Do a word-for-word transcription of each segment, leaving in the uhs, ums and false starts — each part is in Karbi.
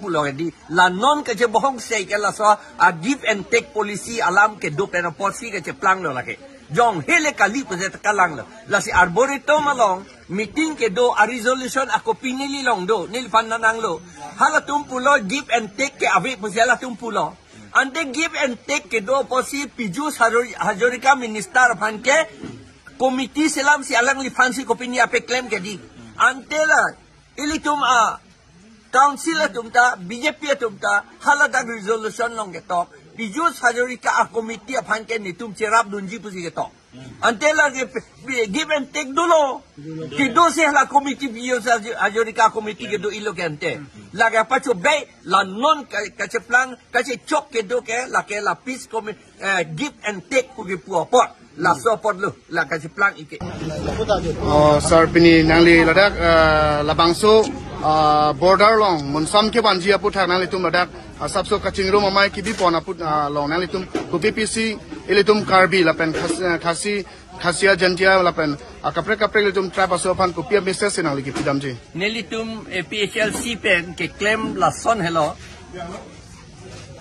pulo di, la non kachebohong sei ke laso a give and take policy alam kedo pen apotsi kacheplanglo lake. Jong hele kali pusi ta kalanglo. Lasi Arboretum along meeting kedo a resolution ako pi neli along do, neliphan nananglo. Halatum pulo give and take ke ave pusi halatum pulo. Ante give and take kedo apotsi Piyush Hajor-, Hazarika minister aphan ke committee selamsi alangliphansi kopine ape klem ke di. Ante la ilitum a council atum ta, B J P atum ta, haladak resolution along ketok, Piyush Hazarika a committee aphan ke netum cherapdunji pusi ketok. Ante lake pe-, pe-, give and take dolo. Kedo si hala committee Piyush Haz-, Hazarika committee kedo ilo ke ante. Lake apacho be la non ka-, kacheplang, kachechok kedo ke, lake la peace commi-, eh, give and take pu kipu apot. Laso apotlo, la kacheplang ike. Oh, sir, pini nangli ladak, eh, labangso, eh, border along, monsam kevanji aputhak nanglitum ladak, eh, asapso kachingrum amei kebipon aput, eh, along nanglitum, kopi pisi, ilitum Karbi lapen Khas-, eh, Khasi, Khasia Jaintia lapen, eh, kaprek kaprek ilitum tribe aso aphan kopi a message si nangli kepidamji. Nelitum A P H L C pen keklem lason helo.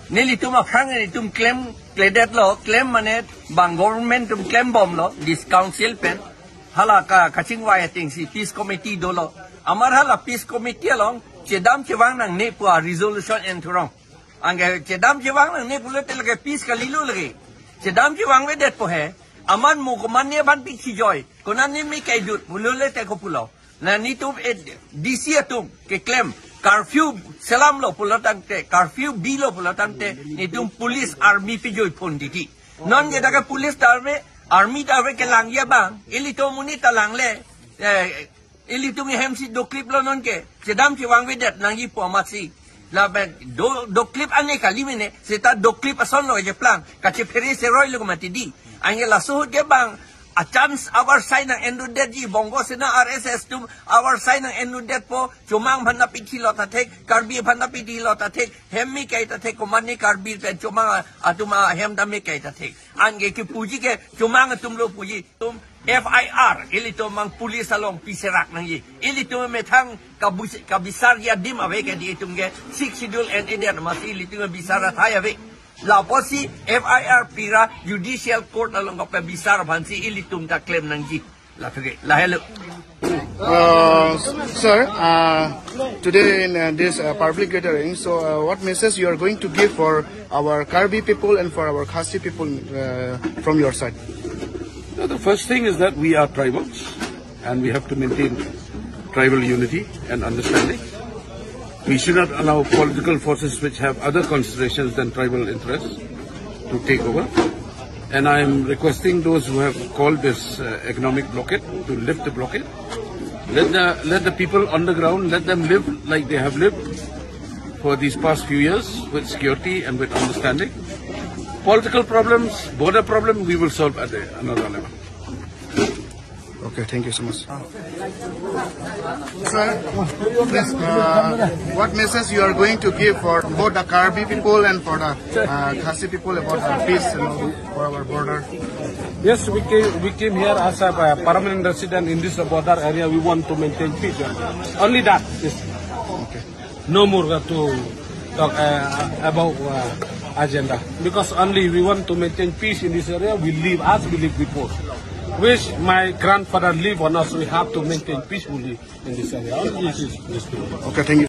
Nelitum aphrang nelitum klemkledetlo, klem mane bang government atum klembomlo, this council pen. Hala ka, kachingvai atengsi peace committee dolo. Amar hala peace committee along chedam chevang nangne pu a resolution en thurong. Anke chedam chevang nangne pulote lake peace kalilo lake. Chedam chevangvedet po he. Amat mo komatne aphan pi chijoi. Konatne me kaidut pulo le te ko pulo. La netum e D C atum keklem curfew selamlo pulo tangte, curfew bilo pulo tangte, netum police army pejoi pon titi. Non ke dak ke police ta ave, army ta ave kelangji abang, ilitum monit ta langle, eh, ilitum hemsi dokliplo non ke, chedam chevangvedet nangji pu amatsi. Lapen do, doklip ane kali mene, seta doklip asonlo kacheplang, kachephere seroilo mati di. Anke laso ahut ke bang, a chance avar sai nang-endodetji, Bongo Sena R S S atum avar sai nang-endodetpo, Chomang aphan ta pithilo ta thek, Karbi aphan ta pithilo ta thek, hem me kai ta thek, komatne Karbi pen Chomang a-, atum ahem ta me kai ta thek. Anke kepuji ke Chomang atumlo puji, tum F I R, ilitum mang police along piserak nangji. Ilitum methang kabus-, kabisarji adim ave ke di itum ke Sixth Schedule en eder masi ilitum bisar athai ave. Lapusi F I R pira judicial court along kapabisar aphansi ilitum ta klem nangji. Lapuke, lahelo. Uh, sir, uh, today in, uh, this, uh, public gathering, so, uh, what message you are going to give for our Karbi people and for our Khasi people, uh, from your side? Now, the first thing is that we are tribals and we have to maintain tribal unity and understanding. We should not allow political forces which have other considerations than tribal interests to take over. And I am requesting those who have called this, uh, economic blockade to lift the blockade. Let the, let the people on the ground, let them live like they have lived for these past few years with security and with understanding. Political problems, border problem, we will solve at the, another level. Okay, thank you so much. Sir, please, uh, what message you are going to give for both the Karbi people and for the, uh, Khasi people about the peace, you know, for our border? Yes, we came, we came here as a, uh, permanent resident in this border area. We want to maintain peace. Only that. Yes. Okay. No more to talk, uh, about, uh, agenda. Because only we want to maintain peace in this area. We live as we lived before. Which my grandfather lived on us, we have to maintain peacefully in this area. Only this is this thing. Okay, thank you.